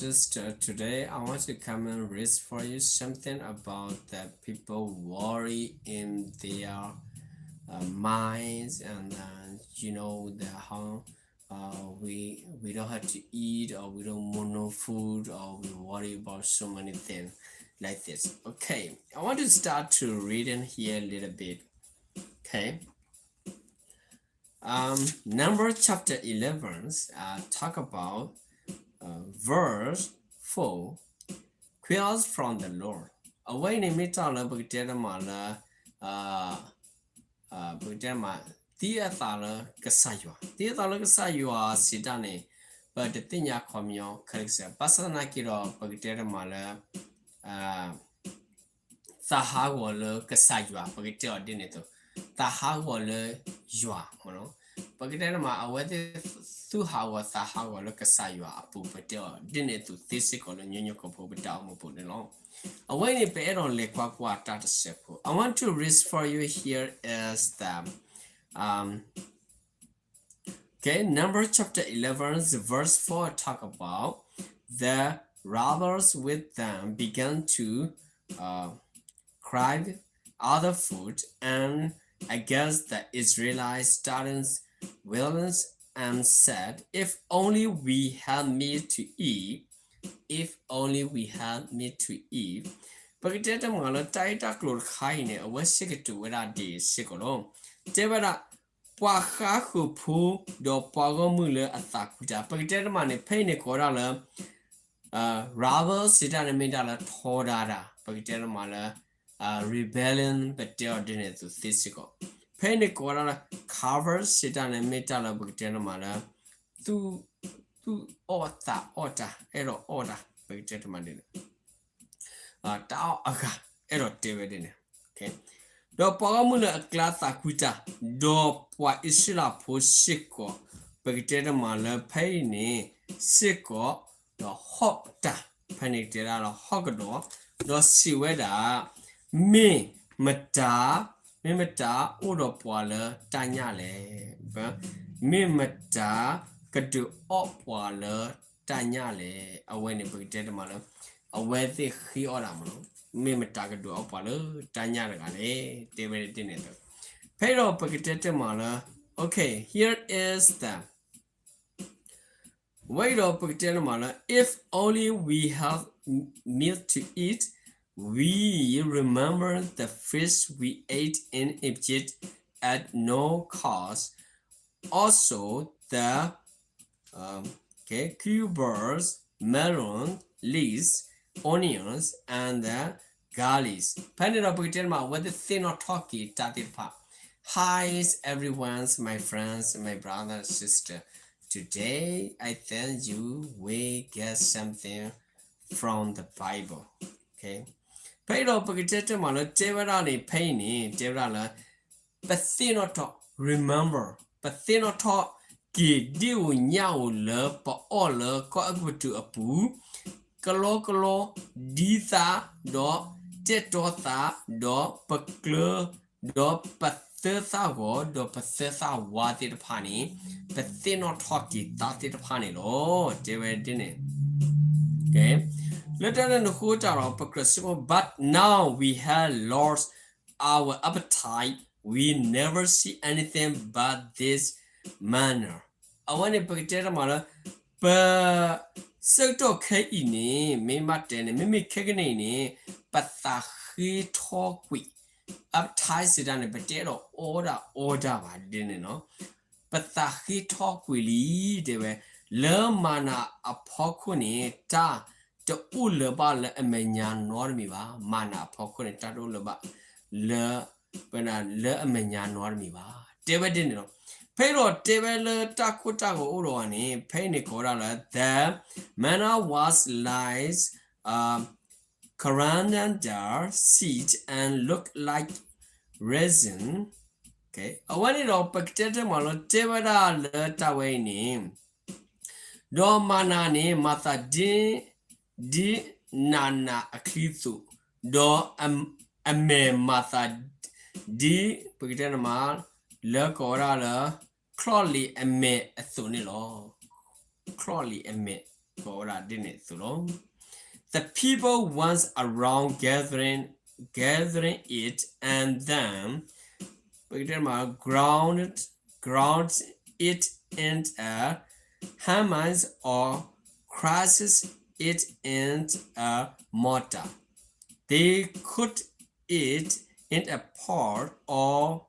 sister, today I want to come and read for you something about the people worry in their uh, minds, and uh, you know the how uh, we we don't have to eat, or we don't want no food, or we worry about so many things like this. Okay, I want to start to reading here a little bit. Okay. Um, Numbers chapter eleven uh, talk about uh, verse four, cries from the Lord. အဝဲအံၤန့ၣ်မ့ၢ်တၢ်လၢပကတဲတမးလၢ ပကတဲတမး သံအသးလၢကစၢ်ယွၤ, သံအသးလၢကစၢ်ယွၤစံးတၢ်န့ၣ် ပတသ့ၣ်ညါခီပညီခဲလၢာ်ကစၢ်, ဘၣ်ဆၣ်သနာ်က့ဒီး ပကတဲတမးလၢ သးဟးဂီၤလၢကစၢ်ယွၤ ပကတဲအီၤဒ်န့ၣ်အသိး, သးဟးဂီၤလၢယွၤမ့ၢ်နီၤ, ပကတဲတမး အဝဲသ့ၣ်သူၣ်ဟးဂီၤသးဟးဂီၤလၢကစၢ်ယွၤအပူၤ ပတဲအီၤဒ်န့ၣ်အသိးသ့စ့ၢ်ကီးလၢညီညီကီၢ်ဖိပတၢ်အိၣ်မူပူၤန့ၣ်လီၤ. အဝဲန့ၣ် ပအဲၣ်ဒိးလဲၤကွၢ်ကွၢ်တၢ်တစဲးဖိ. I want to read for you here is the, um, Okay, Numbers chapter eleven, verse four talk about the robbers with them began to uh, cry other food and against the Israelites starting violence and said, "If only we had meat to eat, if only we had meat to eat." ပကတဲတမးလၢတၢ်အ့ၣ်တၢ်ကျိၤတခါအံၤန့ၣ် အဝဲစ့ၢ်ကတိၤဝဲဒၣ်ဒ်စ့ၢ်ကီးလီၤ. တဲဝဲဒၣ် ပှၤဃါဃုာ်ဖိ ဒီးပှၤဂီၢ်မုၢ်လၢအသးကွံတၢ် ပကတဲတမးန့ၣ် ဖဲအံၤန့ၣ်ကိးဒၣ်လၢ rebel စံးတၢ်န့ၣ်မ့ၢ်တၢ်လၢထီဒါတၢ် ပကတဲတမးလၢ rebellion ပတဲအီၤဒ်န့ၣ်အသိးသ့စ့ၢ်ကီး, ဖဲအံၤန့ၣ်ကိးဒၣ်လၢ coward စံးတၢ်န့ၣ်မ့ၢ်တၢ်လၢပကတဲတမးလၢ သူၣ်အီၣ်သးအီၣ်တၢ် အဲၣ်ဒိးအီၣ်တၢ် ပကတဲတမးဒ်န့ၣ် တၢ်အီၣ်အဂၤ အဲၣ်ဒိးတဲဝဲဒ်န့ၣ်, ဒီးပှၤဂီၢ်မုၢ်လၢအကျါသးကွံတၢ်, ဒီးပှၤအံၣ်စရ့လးဖိစ့ၢ်ကီး ပကတဲတမးလၢဖဲအံၤန့ၣ် စ့ၢ်ကီး ဒီးဟီၣ်တၢ် ဖဲန့ၣ်တဲဒၣ်လၢဟီၣ်ကဒီး, ဒီးစံးဝဲဒၣ်, မ့ၢ်မတၤ, မ့ၢ်မတၤအိၣ်ဒီးပှၤလၢတၢ်ညၣ်လဲၣ်, မ့ၢ်မတၤကဒုးအီၣ်ပှၤလၢတၢ်ညၣ်လဲၣ်, အဝဲန့ၣ်ပကတဲတမးလၢ အဝဲသ့ၣ်ဃ့အီၣ်တၢ်မ့ၢ်နီၤ, မ့ၢ်မတၤကဒုးအီၣ်ပှၤလၢတၢ်ညၣ်တဂၤလဲၣ်, တဲဝဲဒ်န့ၣ်အသိး, ဖဲအံၤဒီးပကတဲတမးလၢ okay, here is the ဝဲအံၤဒီးပကတဲတမးလၢ if only we have meat to eat, we remember the fish we ate in Egypt at no cost, also the um, okay, cucumbers, melon, leeks, onions, and the garlics. ဖဲန့ၣ်ဒီးပကတဲတမး အဝဲသ့ၣ်သ့ၣ်နီၣ်ထီၣ်က့ၤတၢ်သ့ၣ်တဖၣ် Hi everyone, my friends, my brother, sister. Today I think you will get something from the Bible. Okay. ဖဲအံၤဒီးပကတဲတမးလၢ တဲဝဲဒၣ်န့ၣ် ဖဲအံၤန့ၣ် တဲဝဲဒၣ်လၢ ပသ့ၣ်နီၣ်ထီၣ် remember ပသ့ၣ်နီၣ်ထီၣ်က့ၤ ဒ်သိးညၣ်ဧိၤလၢပအီၣ်လၢကီၢ်အဲၤကူပတူးအပူၤ ကလီကလီ ဒ်သး ဒီးတဲာ်တီသး ဒီးပကျၢၤ ဒီးပသၢသၣ်ဂီၤ ဒီးပသၢသၣ်ဝါသ့ၣ်တဖၣ်န့ၣ် ပသ့ၣ်နီၣ်ထီၣ်က့ၤသးသ့ၣ်တဖၣ်န့ၣ်လီၤ. တဲဝဲဒ်န့ၣ် လၢတၢ်န့ၣ်အဃိတၢ်ဒီး ပကြၢးစံးဖိ but now we have lost our appetite, we never see anything but this manna. အဝဲန့ၣ်ပကတဲတမးလၢ ပ ဆၢကတီၢ်ခဲအံၤန့ၣ် မ့ၢ်ဘၣ်တဲန့ၣ် မ့မ့ၢ်ခဲကနံၣ်အံၤန့ၣ် ပသးဃ့ထီကွံာ် appetite စံးတၢ်န့ၣ် ပတအဲၣ်ဒိးအီၣ်ဒၣ်အီတၢ်ဘၣ်ဒ်န့ၣ်နီၤ. ပသးဃ့ထီကွံာ်လံ တဲဝဲ လၢမၤနၤအဖီခိၣ်န့ၣ် တၢ်တအိၣ်လၢၤဘၣ်လၢအမဲာ်ညါနီတမံၤဘၣ်. မၤနၤအဖီခိၣ်န့ၣ် တၢ်တအိၣ်လၢၤဘၣ်လၢ လၢအမဲာ်ညါနီတမံၤဘၣ်. တဲဝဲဒ်န့ၣ်လီၤ. ဖဲအံၤဒီးတဲဝဲလၢတၢ်ခိၣ်တၢ်ဂီၤအိၣ်ဒီးအီၤန့ၣ် ဖဲအံၤန့ၣ်ကိးဝဲဒၣ်လၢ the manna was like a coriander seed and looked like raisin. အဝဲန့ၣ်ဒီးပကတဲတမးလၢ တဲဝဲဒၣ်လၢတၢ်ဝဲအံၤန့ၣ် ဒီးမၤနၤန့ၣ် မၤသးဒ် ဒ်နးနးအချံအသိး, ဒီးအမဲာ်မၤသးဒ် ပကတဲတမး လၢကိးဝဲဒၣ်လၢ ချီၣ်လံၤအမဲာ်အသိးန့ၣ်လီၤ. ချီၣ်လံၤအမဲာ် ကိးဝဲဒၣ်ဒ်န့ၣ်အသိးလီၤ. The people went around gathering, gathering it, and then ပကတဲမး ground, ground it in a hammer or crushed it in a mortar. They cooked it in a pot or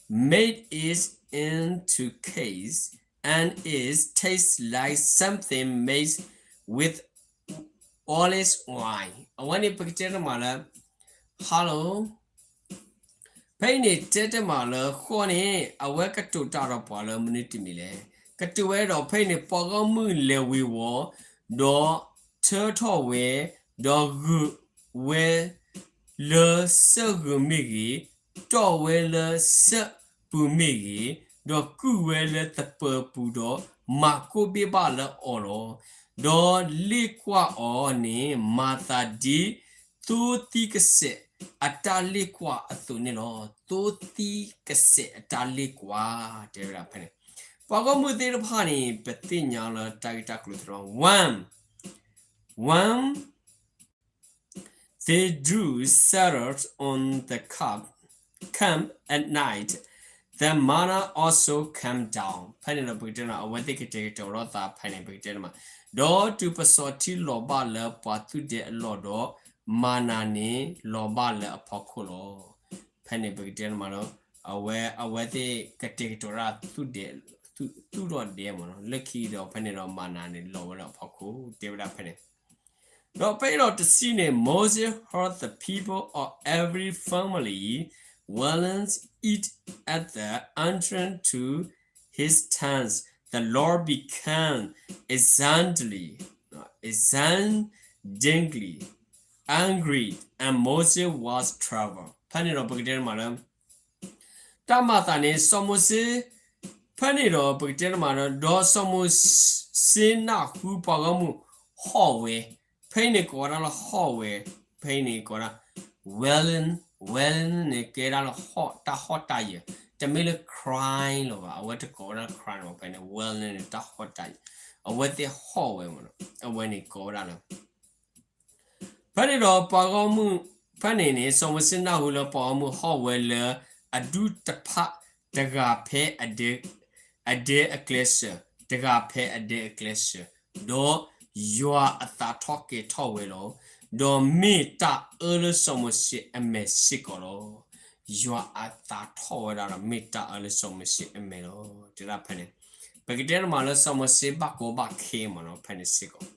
made it into cakes, and it tastes like something made with olive oil. အဝဲန့ၣ်ပကတဲတမးလၢ hello ဖဲအံၤန့ၣ်တဲတမးလၢဃီန့ၣ် အဝဲကတိၤတၢ်ဒီးပှၤလၢမနုၤတမံၤလဲၣ်. ကတိၤဝဲဒီးဖဲအံၤန့ၣ် ပှၤဂီၢ်မုၢ်လဲၤဝ့ၤဝီၤ ဒီးထၢထီၣ်ဝဲ ဒီးဂုာ်ဝဲ လၢစၢၣ်ဂုၤမ့ၢ်ဂ့ၤ, တီၢ်ဝဲလၢစၢၣ်ပူၤမ့ၢ်ဂ့ၤ, ဒီးကုၢ်ဝဲလၢသပၢၤပူၤဒီး မၤကိၣ်ဘ့ၣ်ဘၣ်လၢအီၤလီၤ. ဒီးလ့ၣ်ကွၢ်အီၤန့ၣ် မၤသးဒ်သိသံကစဲးအတၢ်လ့ၣ်ကွၢ်အသိးန့ၣ်လီၤ. သိသံကစဲးအတၢ်လ့ၣ်ကွၢ် တဲဝဲဒၣ်ဖဲန့ၣ် ပှၤဂီၢ်မုၢ်သ့ၣ်တဖၣ်န့ၣ် ပသ့ၣ်ညါလၢတၢ်ဂ့ၢ်တၢ်ကျိၤသ့ၣ်တဖၣ် one, one, they drew shelter on the camp, camp at night. The manna also came down. ဖဲန့ၣ်ဒီးပကတဲနီၤ အဝဲသ့ၣ်ကတဲာ်ကတီၤထီၣ်သးဖဲန့ၣ် ပကတဲတမး, ဒီးတုၤပစီၤထံလီၤဘၣ်လၢပှၤသူၣ်ဒဲအလီၢ်ဒီး မၤနၤန့ၣ်လီၤဘၣ်လၢအဖီခိၣ်လီၤ. ဖဲန့ၣ်ပကတဲတမးဒီး အဝဲ အဝဲသ့ၣ်ကတဲာ်ကတီၤတၢ် သူၣ်ဒဲ သူၣ်ထီၣ်ဒဲမးနီၤ လၢခံဒီးဖဲန့ၣ်ဒီး မၤနၤန့ၣ်လီၤဝဲလၢအဖီခိၣ် တဲဝဲဒၣ်ဖဲန့ၣ် ဒီးဖဲအံၤဒီးတဆံန့ၣ် Moses heard the people of every family wailing, eat at the entrance to his tents. The Lord became exceedingly, exceedingly angry, and Moses was troubled. ဖဲန့ၣ်ဒီးပကတဲတမးလၢ တၢ်မၤသးန့ၣ် စီၤမိၤၡ့ ဖဲန့ၣ်ဒီးပကတဲတမးဒီး ဒီးစီၤမိၤၡ့နၢ်ဟူပှၤဂီၢ်မုၢ်ဟီၣ်ဝဲ, ဖဲအံၤန့ၣ်ကိးဝဲဒၣ်လၢဟီၣ်ဝဲ, ဖဲအံၤန့ၣ်ကိးဝဲဒၣ် wailing, wailing န့ၣ် ကဲဒၣ်လၢဟီၣ် တၢ်ဟီၣ်တၢ်ယၢၤ, တမ့ၢ်လၢ crying လီၤဘၣ်, အဝဲတကိးဝဲဒၣ် crying လီၤဘၣ်, ဖဲန့ၣ် wailing န့ၣ် တၢ်ဟီၣ်တၢ်ယၢၤ, အဝဲသ့ၣ်ဟီၣ်ဝဲမးနီၤ, အဝဲန့ၣ်ကိးဝဲဒၣ်လၢ ဖဲန့ၣ်ဒီးပှၤဂီၢ်မုၢ် ဖဲန့ၣ်န့ၣ် စီၤမိၤၡ့နၢ်ဟူလၢပှၤဂီၢ်မုၢ်ဟီၣ်ဝဲလၢ အဒူၣ်တဖၣ်တဂၤဖဲအဒဲ အဒဲအကျဲစၢၤ, တဂၤဖဲအဒဲအကျဲစၢၤ, ဒီးယွၤအသးထီၣ်ကဲၤထီၣ်ဝဲလီၤ. ဒီးမ့ၢ်တၢ်အၢလၢစီၤမိၤၡ့အမဲာ်စ့ၢ်ကီးလီၤ. ယွၤအသးထီၣ်ဝဲဒၣ်ဒီး မ့ၢ်တၢ်အၢလၢစီၤမိၤၡ့အမဲာ်လီၤ. တဲဒၣ်ဖဲန့ၣ် ပကတဲတမးလၢစီၤမိၤၡ့ဘၣ်ကီဘၣ်ခဲမးနီၤ ဖဲန့ၣ်စ့ၢ်ကီး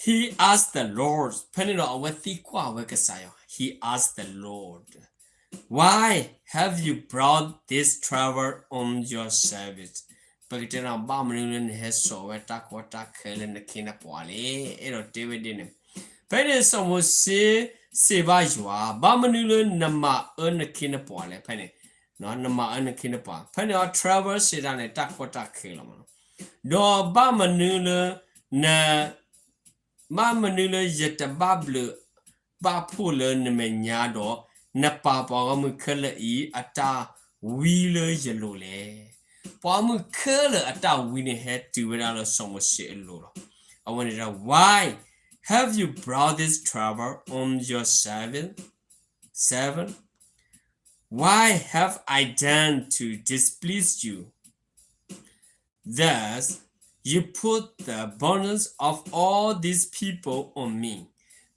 He asked the Lord, ဖဲန့ၣ်ဒီးအဝဲသံကွၢ်ဝဲကစၢ်ယွၤ, He asked the Lord, Why have you brought this trouble on your servant? ပကတဲနီၤ ဘၣ်မနုၤလၢနဟဲစိာ်ဝဲတၢ်ကီတၢ်ခဲလၢနခ့နပှၤလဲၣ်. အဲၣ်ဒိးတဲဝဲဒ်န့ၣ်, ဖဲန့ၣ်စီၤမိၤၡ့စံးဘၣ်ယွၤ, ဘၣ်မနုၤလၢနမၤအၢနခ့နပှၤလဲၣ်. ဖဲန့ၣ် နမၤအၢနခ့နပှၤ, ဖဲန့ၣ်အီၤ trouble စံးဒၣ်န့ၣ် တၢ်ကီတၢ်ခဲလီၤမးနီၤ. ဒီးဘၣ်မနုၤလၢန ဘၣ်မနုၤလၢယတဘၣ်ဘျုးဘၣ်ဖှိၣ်လၢနမဲာ်ညါဒီး နပာ်ပှၤဂီၢ်မုၢ်ခဲလၢာ်အံၤအတၢ်ဝံလၢယလိၤလဲၣ်. ပှၤဂီၢ်မုၢ်ခဲလၢာ်အတၢ်ဝံန့ၣ် ဟဲတုၤဝဲဒၣ်လၢစီၤမိၤၡ့အလိၤလီၤ. အဝဲန့ၣ်ဒီး Why have you brought this trouble on your servant? Servant? What have I done to displease you, that you put the burdens of all these people on me?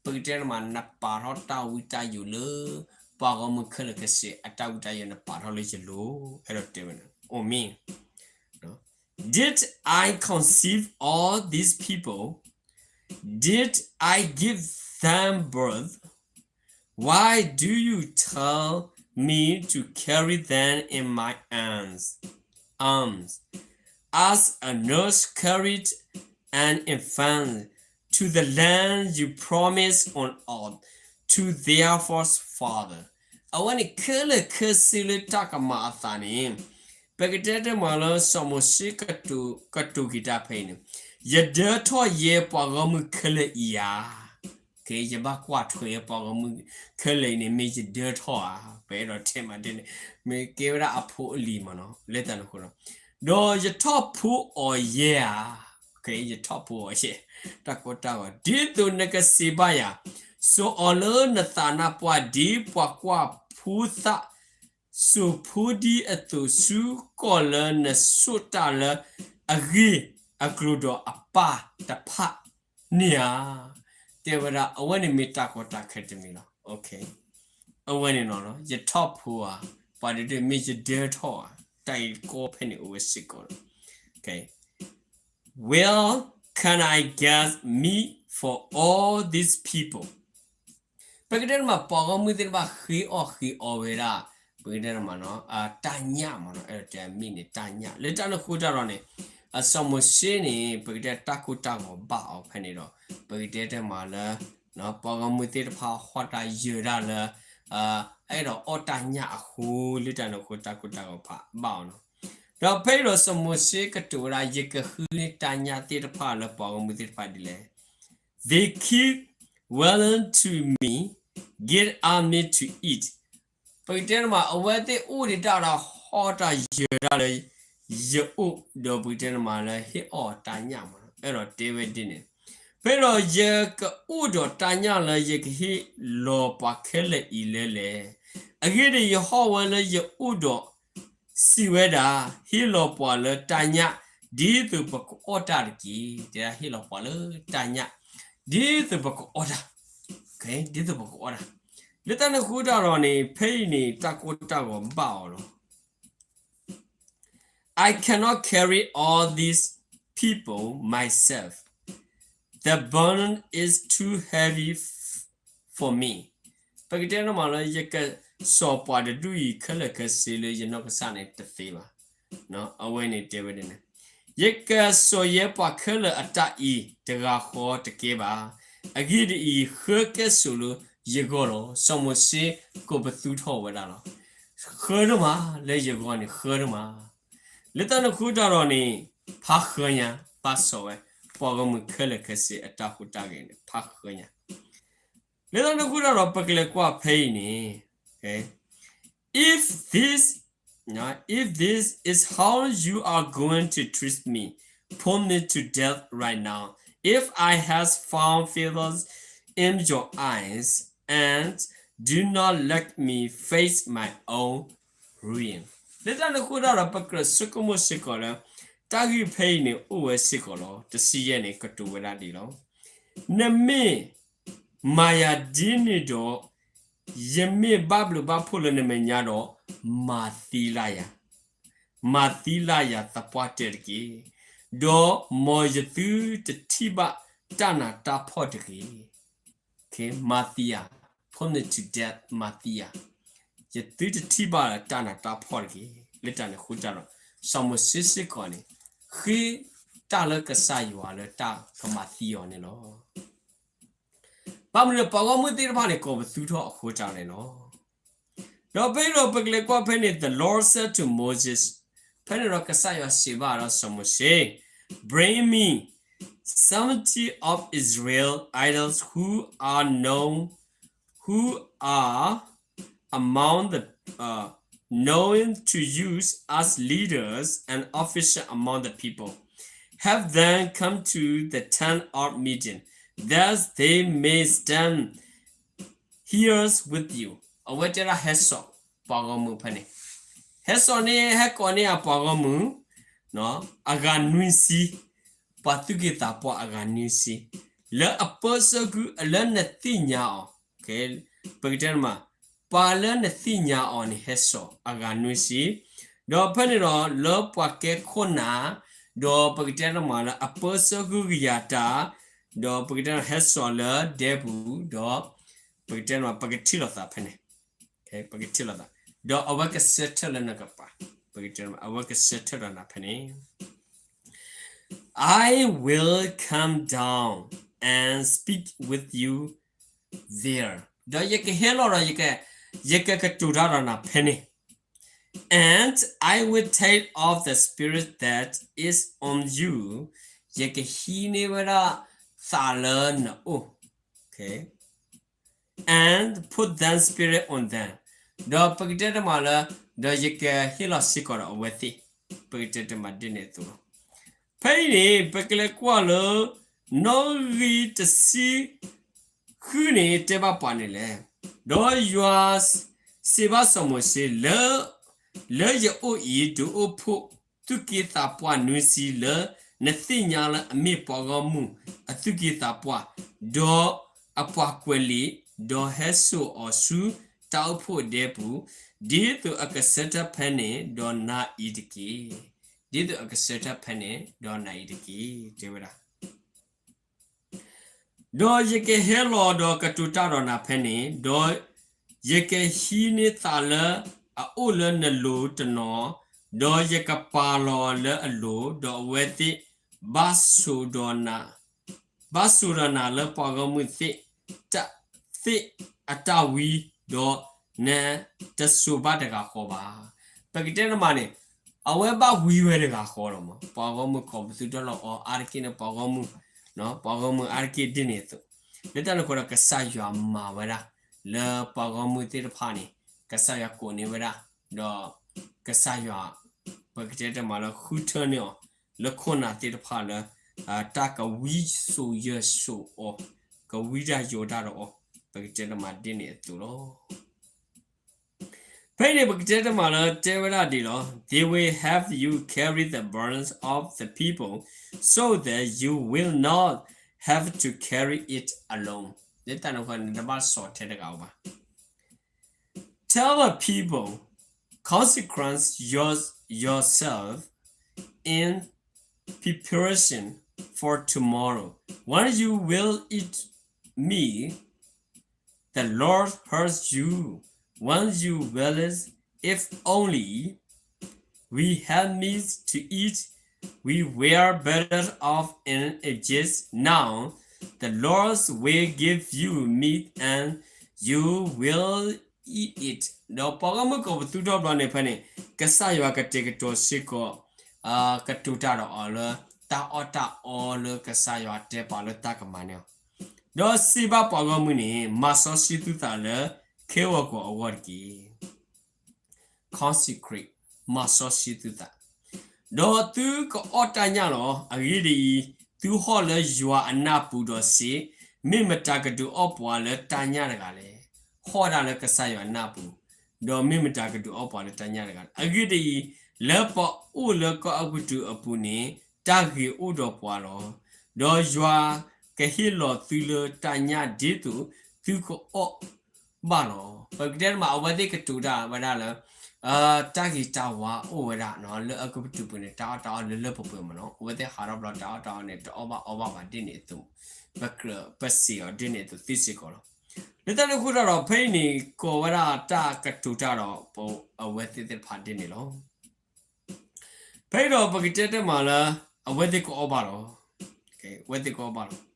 ပကတဲန့ၣ်မး နပာ်ထီၣ်တၢ်ဝံတၢ်ယိးလၢ ပှၤဂီၢ်မုၢ်ခဲလၢာ်ခဲဆ့ အတၢ်ဝံတၢ်ယိး နပာ်ထီၣ်လၢယလိၤ, အဲၣ်ဒိးတဲဝဲန့ၣ် on me. Did I conceive all these people? Did I give them birth? Why do you tell me to carry them in my arms, arms, as a nurse carried an infant to the land you promised on oath to their forefather? အဝဲန့ၣ်ခဲလၢာ်ခဲဆ့လၢတၢ်ကမၤအသးန့ၣ် ပကတဲတမးလၢစီၤမိၤၡ့ကတိၤက့ၤတၢ်ဖဲအံၤန့ၣ်, ယဒၢထီၣ်ယဲပှၤဂီၢ်မုၢ်ခဲလၢာ်အံၤဧါ. ကဲ ယဘၣ်ကွၢ်ထွဲပှၤဂီၢ်မုၢ်ခဲလၢာ်အံၤန့ၣ် မ့ၢ်ယဒၢထီၣ်ဧါ. ပအဲၣ်ဒိးတဲမးဒ်န့ၣ် မ့ၢ်ကဲဝဲဒၣ်အဖိအလံၤမးနီၤ လၢတၢ်န့ၣ်အဃိဒီး, ဒီးယထီၣ်ဖိအီၤယဲဧါ. ယထီၣ်ဖိအီၤယဲၢ်, တၢ်ကိၢ်တၢ်ဂီၤ, ဒ်သိးနကစံးဘၣ်ယၤ, စိာ်အီၤလၢနသးနါပှၢ်ဒ်ပှၤကွၢ်ဖိသၣ်, စိာ်ဖိဒ်အသိးဆူကီၢ်လၢနဆိၣ်တၢ်လၢအဂ့ၢ်အကျိၤဒီးအပၢ်တဖၣ်န့ၣ်ဧါ. တဲဝဲဒၣ် အဝဲန့ၣ်မ့ၢ်တၢ်ကီတၢ်ခဲတမံၤလီၤ. အဝဲန့ၣ်နီၤ ယထီၣ်ဖိဧါ, ပှၤဒုးဒုးမ့ၢ်ယဒၢထီၣ်ဧါ, တၢ်ဂ့ၢ်ကီဖဲန့ၣ်အိၣ်ဝဲစ့ၢ်ကီးလီၤ. Where can I get meat for all these people? ပကတဲတမး ပှၤဂီၢ်မုၢ်သ့ၣ်တဖၣ်ဃ့အီၣ်ဃ့အီဝဲဒၣ် ပကတဲတမးနီၤ တၢ်ညၣ်မးနီၤ, အဲၣ်ဒိးတဲမ့ၢ်န့ၣ် တၢ်ညၣ် လၢတၢ်န့ၣ်အဃိတၢ်ဒီးန့ၣ် အစီၤမိၤၡ့န့ၣ် ပကတဲတၢ်ကိၢ်တၢ်ဂီၤဘၣ်အီၤဖဲန့ၣ်ဒီး ပကတဲတမးလၢ ပှၤဂီၢ်မုၢ်သ့ၣ်တဖၣ်ဟီၣ်တၢ်ယၢၤတၢ်လၢ အဲၣ်ဒိးအီၣ်တၢ်ညၣ်အဃိ လၢတၢ်န့ၣ်အဃိတၢ်ကိၢ်တၢ်ဂီၤဖးဘၣ်အီၤနီၤ. ဒီးဖဲအံၤဒီးစီၤမိၤၡ့ကတိၤဝဲဒၣ် ယကဃ့န့ၢ်တၢ်ညၣ်သ့ၣ်တဖၣ်လၢပှၤဂီၢ်မုၢ်သ့ၣ်တဖၣ်ဒ်လဲၣ်. They keep wailing to me, give us meat to eat. ပကတဲတမး အဝဲသ့ၣ်အိၣ်ဒံးတၢ်ဒီးဟီၣ်တၢ်ယၢၤတၢ်လၢ ယအိၣ်ဒီးပကတဲတမးလၢဟ့ၣ်အီၣ်တၢ်ညၣ်မးနီၤ, အဲၣ်ဒိးတဲဝဲဒ်န့ၣ်. ဖဲဒီးယကအိၣ်ဒီးတၢ်ညၣ်လၢယကဟ့ၣ်လီၤပှၤခဲလၢာ်အံၤလၢလဲၣ်. အဂ့ၢ်ဒ်အံၤ, ယဟီၣ်ဝဲလၢယအိၣ်ဒီးစံးဝဲဒၣ်, ဟ့ၣ်လီၤပှၤလၢတၢ်ညၣ် ဒ်သိးပကအီၣ်တၢ်တက့ၢ်. တဲဒၣ်ဟ့ၣ်လီၤပှၤလၢတၢ်ညၣ် ဒ်သိးပကအီၣ်တၢ်, ဒ်သိးပကအီၣ်တၢ်. လၢတၢ်န့ၣ်အဃိတၢ်ဒီးန့ၣ် ဖဲအံၤန့ၣ် တၢ်ကိၢ်တၢ်ဂီၤဘၣ်အီၤလီၤ. I cannot carry all these people myself. The burden is too heavy f-, for me. ပကတဲတမးလၢ ယကစိာ်ပှၤတဒူၣ်အံၤခဲလၢာ်ခဲဆ့လၢယနီၢ်ကစၢ်န့ၣ်တသ့ဘၣ်. အဝဲန့ၣ်တဲဝဲဒ်န့ၣ်, ယကစိာ်ယဲပှၤခဲလၢာ်အတၢ်အံၤတဂၤဃီတကဲဘၣ်. အဂ့ၢ်ဒ်အံၤ, ဃၢကဲဆိးလၢယဂီၢ်လီၤ. စီၤမိၤၡ့ကိးပသူထီၣ်ဝဲဒၣ်လီၤ. ဃၢဒိၣ်မးလၢယဂီၢ်န့ၣ် ဃၢဒိၣ်မး. လၢတၢ်န့ၣ်အဃိတၢ်ဒီးန့ၣ် ဖးဃၢညါ, ဘၣ်စီၤဝဲ ပှၤဂီၢ်မုၢ်ခဲလၢာ်ခဲဆ့အတၢ်ဟူးတၢ်ဂဲၤန့ၣ် ဖးဃၢညါ. လၢတၢ်န့ၣ်အဃိတၢ်ဒီး ပကလဲၤကွၢ်ဖဲအံၤန့ၣ်, If this, if this is how you are going to treat me, put me to death right now. If I have found favor in your eyes, and do not let me face my own ruin. လၢတၢ်န့ၣ်အဃိတၢ်ဒီး ပကြၢးဆိကမိၣ်စ့ၢ်ကီးလၢ တၢ်ဂ့ၢ်ဖဲအံၤန့ၣ်အိၣ်ဝဲစ့ၢ်ကီးလီၤ. တဆံယဲၢ်န့ၣ် ကတိၤဝဲဒၣ်ဒ်လီၤ. နမ့ၢ်မၤယၤဒ်န့ၣ်ဒီး ယမ့ၢ်ဘၣ်ဘျုးဘၣ်ဖှိၣ်လၢနမဲာ်ညါဒီး မၤသံလၢယၤ, မၤသံလၢယၤသပှၢ်တၢၢ်တက့ၢ်. ဒီးမ်ယသုတထံၣ်ဘၣ်တၢ်နးတၢ်ဖှီၣ်တဂ့ၤ. မၤသံယၤ, put me to death, မၤသံယၤ, ယသုတထံၣ်ဘၣ်တၢ်နးတၢ်ဖှီၣ်တဂ့ၤ. လၢတၢ်န့ၣ်အဃိတၢ်ဒီး စီၤမိၤၡ့စ့ၢ်ကီးန့ၣ် ဃ့တၢ်လၢကစၢ်ယွၤလၢတၢ်ကမၤသံအီၤန့ၣ်လီၤ. ဘၣ်မနုၤ ပှၤဂီၢ်မုၢ်သ့ၣ်တဖၣ်န့ၣ် ကိးပသူထီၣ်အဃိတၢ်န့ၣ်လီၤ. ဒီးဖဲအံၤဒီးပကလဲၤကွၢ်ဖဲန့ၣ် the Lord said to Moses, ဖဲန့ၣ်ဒီးကစၢ်ယွၤစံးဘၣ်ဒီးစီၤမိၤၡ့, Bring me seventy of Israel elders who are known, who are among the, uh, known to you as leaders and officials among the people. Have them come to the tent of meeting, that they may stand here with you. အဝဲတဲဒၣ်ဟဲစိာ်ပှၤဂီၢ်မုၢ်ဖဲန့ၣ်, ဟဲစိာ်န့ၢ် ဟဲကိးန့ၢ်အပှၤဂီၢ်မုၢ် အဂၤနွံဆံ, ပှၤသူၣ်က့သးပှၢ်အဂၤနွံဆံ, လၢအပၢဆှၢကု လၢနသ့ၣ်ညါအီၤ, ပကတဲတမး ပှၤလၢနသ့ၣ်ညါအီၤန့ၣ် ဟဲစိာ်အဂၤနွံဆံ, ဒီးဖဲန့ၣ်ဒီးလၢပှၤကဲခိၣ်နၢ်, ဒီးပကတဲတမးလၢအပၢဆှၢကုကယၤတၢ်, ဒီးပကတဲဟဲစိာ်လၢဒဲပူၤ, ဒီးပကတဲတမး ပကထံၣ်လိာ်သးဖဲန့ၣ်, ပကထံၣ်လိာ်သး, ဒီးအဝဲကဆၢထၢၣ်လၢနကပၤ, ပကတဲတမး အဝဲကဆၢထၢၣ်ဒီးနၤဖဲန့ၣ် I will come down and speak with you there. ဒီးယကဟဲလီၤဒီး ယကကတိၤတၢ်ဒီးနၤဖဲန့ၣ်, and I will take of the Spirit that is on you. ယကဟံးန့ၢ်ဝဲဒၣ်သးလၢနအိၣ်, and put that Spirit on them. ဒီးပကတဲတမးလၢ ဒီးယကဟ့ၣ်လီၤစ့ၢ်ကီးဒီးအဝဲသ့ၣ်, ပကတဲတမးဒ်န့ၣ်အသိးလီၤ. ဖဲအံၤန့ၣ် ပကလဲၤကွၢ်လၢ နီၣ်ဂံၢ်တဆံဃုန့ၣ် တဲဘၣ်ပှၤန့ၣ်လဲၣ်. ဒီးယွၤစံးဘၣ်စီၤမိၤၡ့, လၢ လၢယအိၣ်အံၤ ဒုးအိၣ်ဖှိၣ်သူၣ်က့သးပှၢ်နွံဆံ လၢနသ့ၣ်ညါလၢအမ့ၢ်ပှၤဂီၢ်မုၢ်အသူၣ်က့သးပှၢ်, ဒီးအပှၤကွဲးလံာ်, ဒီးဟဲစိာ်အီၤဆူတၢ်အိၣ်ဖှိၣ်ဒဲပူၤ, ဒ်သိးအကဆၢထၢၣ်ဖဲန့ၣ် ဒီးနၤအံၤတက့ၢ်. ဒ်သိးအကဆၢထၢၣ်ဖဲန့ၣ် ဒီးနၤအံၤတက့ၢ်, တဲဝဲဒၣ်. ဒီးယကဟဲလီၤဒီးကတိၤတၢ်ဒီးနၤဖဲန့ၣ်, ဒီးယကဟံးန့ၢ်သးလၢအအိၣ်လၢနလိၤတနီၤ, ဒီးယကပာ်လီၤလၢအလိၤ, ဒီးအဝဲသ့ၣ်ဘၣ်စိာ်ဒီးနၤ, ဘၣ်စိာ်ဒီးနၤလၢပှၤဂီၢ်မုၢ်သ့ၣ်, သ့ၣ်အတၢ်ဝံ, ဒီးနတစိာ်ဘၣ်တဂၤဃီဘၣ်. ပကတဲတမးန့ၣ်, အဝဲဘၣ်ဝံဝဲတဂၤဃီလီၤမး, ပှၤဂီၢ်မုၢ်ကိးပသူထီၣ်လီၤအီၤအါတက့ၢ်န့ၣ် ပှၤဂီၢ်မုၢ်, ပှၤဂီၢ်မုၢ်အါတက့ၢ်ဒ်န့ၣ်အသိး, လၢတၢ်န့ၣ်အဃိဒီး ကစၢ်ယွၤမၤဝဲဒၣ်, လၢပှၤဂီၢ်မုၢ်သ့ၣ်တဖၣ်န့ၣ်, ကစၢ်ယွၤကိးန့ၢ်ဝဲဒၣ်, ဒီးကစၢ်ယွၤ, ပကတဲတမးလၢဃုထၢန့ၢ်အီၤ, လၢခိၣ်နၢ်သ့ၣ်တဖၣ်လၢ, တၢ်ကဝံစိာ်ယၢၤစိာ်အီၤ, ကဝံတၢ်ယိးတၢ်ဒီးအီၤ, ပကတဲတမးဒ်န့ၣ်အသိးလီၤ. ဖဲအံၤန့ၣ် ပကတဲတမးလၢတဲဝဲဒၣ်ဒ်လီၤ, They will help you carry the burdens of the people so that you will not have to carry it alone. လၢတၢ်န့ၣ်အဃိ နတဘၣ်စိာ်ထဲတဂၤဧိၤဘၣ်. Tell the people, consecrate your, yourself in preparation for tomorrow. When you will eat meat, the Lord hears you. When you will, if only we had meat to eat, we were better off in Egypt. Now the Lord will give you meat and you will eat it. ဒီးပှၤဂီၢ်မုၢ်ကိးပသူထီၣ်ဘျီန့ၣ်ဖဲန့ၣ်, ကစၢ်ယွၤကတဲာ်ကတီၤစ့ၢ်ကီး, ကတိၤတၢ်ဒီးအီၤလၢတၢ်အီၣ်တၢ်အီလၢကစၢ်ယွၤတဲပာ်လၢတၢ်ကမၤန့ၢ်အီၤ, ဒီးစံးဘၣ်ပှၤဂီၢ်မုၢ်န့ၣ်, မၤစီဆှံသုသးလၢခဲဂီၤကီၤအဂီၢ်တက့ၢ်. Consecrate, မၤစီဆှံသုသး, ဒီးသုကအီၣ်တၢ်ညၣ်လီၤ. အဂ့ၢ်ဒ်အံၤ, သုဟီၣ်လၢယွၤအနၢ်ပူၤဒီးစံး, မ့ၢ်မတၤကဒုးအီၣ်ပှၤလၢတၢ်ညၣ်တဂၤလဲၣ်. ဟီၣ်ဒၣ်လၢကစၢ်ယွၤအနၢ်ပူၤ, ဒီးမ့ၢ်မတၤကဒုးအီၣ်ပှၤလၢတၢ်ညၣ်တဂၤလဲၣ်. အဂ့ၢ်ဒ်အံၤ, လၢပအိၣ်လၢကီၢ်အဲၤကူပတူးအပူၤန့ၣ်, တၢ်ဂ့ၤအိၣ်ဒီးပှၤလီၤ. ဒီးယွၤကဟ့ၣ်လီၤသုလၢတၢ်ညၣ်ဒ်သိးသုကအီၣ်ဘၣ်လီၤ. ပကတဲတမး အဝဲသ့ၣ်ကတိၤတၢ်ဝဲဒၣ်လၢ, တၢ်ဂ့ၤတၢ်ဝါအိၣ်ဝဲဒၣ်, လၢအဲၤကူပတူးပူၤန့ၣ် တၢ်အီၣ်တၢ်အီလၢလၢပှဲၤပှဲၤမးနီၤ, အဝဲသ့ၣ်ဟးထီၣ်ဘျီတၢ်အီၣ်တၢ်အီန့ၣ် တအီၣ်ဘၣ်အီဘၣ်ဘၣ်ဒ်န့ၣ်အသိး, ပကြၢးပစံးအီၤဒ်န့ၣ်အသိးသ့စ့ၢ်ကီးလီၤ. လၢတၢ်န့ၣ်အဃိဒီး ဖဲအံၤန့ၣ် ကိးဝဲဒၣ်တၢ်ကတိၤတၢ်ဒီး အဝဲသ့ၣ်သ့ၣ်တဖၣ်ဒ်န့ၣ်လီၤ. ဖဲအံၤဒီးပကတဲတမးလၢ အဝဲသ့ၣ်ကအီၣ်ဘၣ်လီၤ. အဝဲသ့ၣ်ကအီၣ်ဘၣ်လီၤ.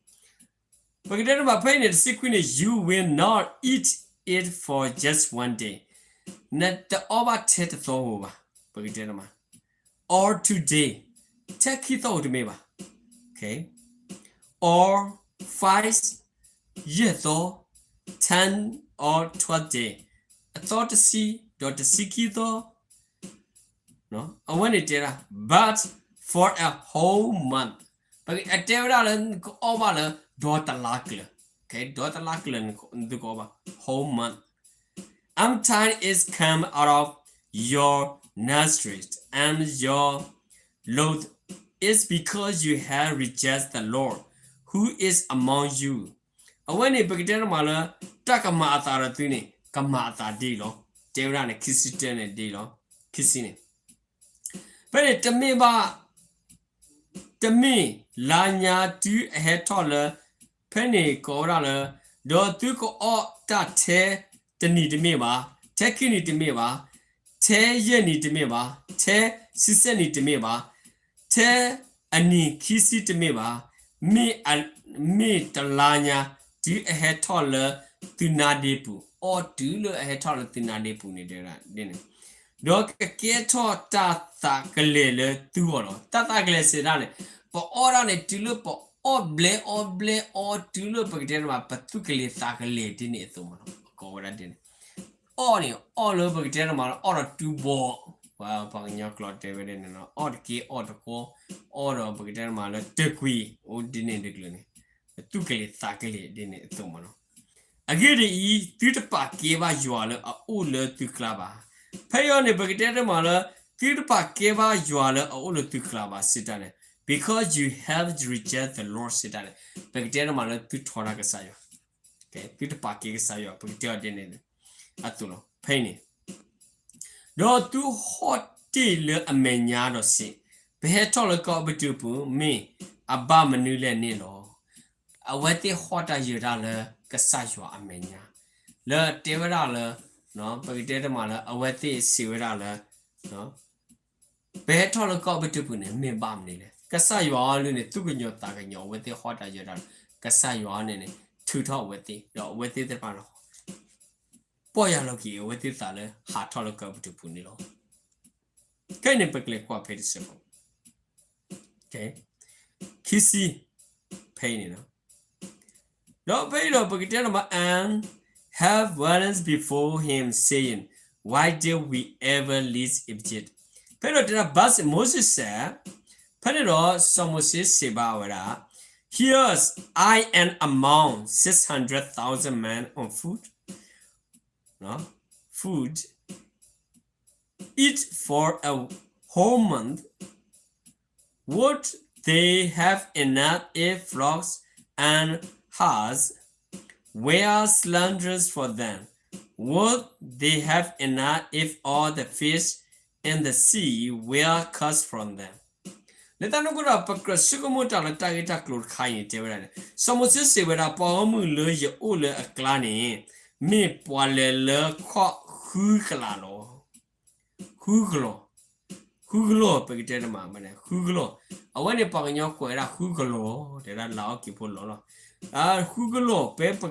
ပကတဲတမး ဖဲအံၤန့ၣ် တဆံခွံန့ၣ်, you will not eat it for just one day. နတအီၣ်ဘၣ်ထဲတသီဧိၤဘၣ်, ပကတဲတမး, or two day, ထဲခံသီဧိၤတမ့ၢ်ဘၣ်, or five, ယဲၢ်သီ, ten or twelve day, အသီတဆံ, ဒီးတဆံခံသီ, အဝဲန့ၣ်တဲဒၣ်, but for a whole month, အတဲဝဲဒၣ်လၢနကအီၣ်ဘၣ်လၢ ဒီတလါကျၢၤ, ဒီတလါကျၢၤနသုကအီၣ်ဘၣ်, whole month, until it comes out of your nostrils and you loathe it, because you have rejected the Lord who is among you. အဝဲန့ၣ် ပကတဲတမးလၢ တၢ်ကမၤအသးဒီးသုန့ၣ် ကမၤအသးဒ်အံၤလီၤ. တဲဝဲဒၣ်န့ၣ် ခံဆံတၢန့ၣ်ဒ်အံၤလီၤ. ခံဆံန့ၣ်, ဖဲန့ၣ်တမ့ၢ်ဘၣ်, တမ့ၢ်လါညါတုၤအဟဲထီၣ်လၢ, ဖဲန့ၣ်ကိးဝဲဒၣ်လၢ, ဒီးသုကအီၣ်တၢ်ထဲတနံၤတမ့ၢ်ဘၣ်, ထဲခံနံၤတမ့ၢ်ဘၣ်, ထဲယဲၢ်နံၤတမ့ၢ်ဘၣ်, ထဲဆံဆဲၣ်နံၤတမ့ၢ်ဘၣ်, ထဲအနံၤခံဆံတမ့ၢ်ဘၣ်, မ့ၢ်, မ့ၢ်တလါညါ တုၤအဟဲထီၣ်လၢသုနါဒ့ပူၤ, အီၣ်တုၤလၢအဟဲထီၣ်လၢသုနါဒ့ပူၤန့ၣ်တဲဒၣ်န့ၣ်, ဒီးကကဲထီၣ်တၢ်သးကလဲာ်လၢသုဂီၢ်လီၤ. တၢ်သးကလဲာ်စံးဒၣ်န့ၣ်, ပအီၣ်ဒၣ်န့ၣ် တုၤလၢပအီၣ်ဘျဲအီဘျဲအီ တုၤလၢပကတဲတမး ပသူၣ်ကလဲၤသးကလဲၤဒ်န့ၣ်အသိးမးလီၤ. ကိးဝဲဒၣ်ဒ်န့ၣ်, အီၣ်န့ၣ် အီၣ်လၢပကတဲတမးလၢ အီၣ်ဒီးတူၢ်ဘီ, ပှၤကညီကျိာ်တဲဝဲဒ်န့ၣ်လီၤ, အီၣ်တက့ၢ်အီၣ်တကီ, အီၣ်ဒီးပကတဲတမးလၢတကွံာ်အိၣ်ဒ်န့ၣ်တကျၢၤန့ၣ်, သူၣ်ကလံၤသးကလံၤဒ်န့ၣ်အသိးမးလီၤ. အဂ့ၢ်ဒ်အံၤ, သုတပာ်ကဲဘၣ်ယွၤလၢအအိၣ်လၢသုကျါဘၣ်. ဖဲအံၤန့ၣ် ပကတဲတမးလၢ သုတပာ်ကဲဘၣ်ယွၤလၢအအိၣ်လၢသုကျါဘၣ်စံးတၢ်န့ၣ်, because you have rejected the Lord စံးတၢ်န့ၣ်, ပကတဲတမးလၢသုထီဒါကစၢ်ယွၤ, သုတပာ်ကဲကစၢ်ယွၤ ပကတဲအီၤဒ်န့ၣ်အသိးလီၤ. ဖဲအံၤန့ၣ် ဒီးသုဟီၣ်တ့ၢ်လၢအမဲာ်ညါဒီးစံး, ပဟဲထီၣ်လၢကီၢ်အဲၤကူပတူးပူၤ မ့ၢ်အဘၣ်မနုၤလဲၣ်န့ၣ်လီၤ. အဝဲသ့ၣ်ဟီၣ်တၢ်ယၢၤတၢ်လၢကစၢ်ယွၤအမဲာ်ညါ, လၢတဲဝဲဒၣ်လၢ, ပကတဲတမးလၢ အဝဲသ့ၣ်စံးဝဲဒၣ်လၢ ပဟဲထီၣ်လၢကီၢ်အဲၤကူပတူးပူၤန့ၣ် မ့ၢ်ဘၣ်မနုၤလဲၣ်. ကစၢ်ယွၤအီၤလၢန့ၣ် သူၣ်ကညီၤသးကညီၤ အဝဲသ့ၣ်ဟီၣ်တၢ်ယၢၤတၢ်လၢ ကစၢ်ယွၤအီၤန့ၣ်န့ၣ် ထုးထီၣ်အဝဲသ့ၣ် ဒီးအဝဲသ့ၣ်သ့ၣ်တဖၣ်လီၤ ပီၢ်ယၢ်လီၤက့ၤအဝဲသ့ၣ်သးလၢဟးထီၣ်လၢကီၢ်အဲၤကူပတူးပူၤန့ၣ်လီၤ. ခဲအံၤန့ၣ် ပကလဲၤကွၢ်ဖဲတစဲးဖိ ခံဆံ ဖဲအံၤန့ၣ်လီၤ. ဒီးဖဲအံၤဒီးပကတဲတမး and have violence before him, saying, Why did we ever leave Egypt? ဖဲဒီးတဲဒၣ် But Moses said, ဖဲန့ၣ်ဒီး စီၤမိၤၡ့စံးဘၣ်ဝဲဒၣ်, Here I am among six hundred thousand men on foot, foot, eat for a whole month. Would they have enough if flocks and herds were slaughtered for them? Would they have enough if all the fish in the sea were caught from them? လၢတၢ်န့ၣ်အဃိဒီး ပကြၢးဆိကမိၣ်တၢ်လၢတၢ်ဂ့ၢ်တၢ်ကျိၤတခါအံၤန့ၣ် တဲဝဲဒၣ်န့ၣ်, စီၤမိၤၡ့စံးဝဲဒၣ် ပှၤဂီၢ်မုၢ်လၢယအိၣ်လၢအကျါန့ၣ် မ့ၢ်ပှၤလဲၤလၢခီၣ်ဃုကလးလီၤ. ဃုကလီၤ, ဃုကလီၤ ပကတဲတမး ဃုကလီၤ, အဝဲန့ၣ်ပှၤကညီကွဲးဝဲဒၣ်ဃုကလီၤ တဲဒၣ်လါအီၣ်က့ၤဖိလီၤလီၤ, ဃုကလီၤ ဖဲ ပ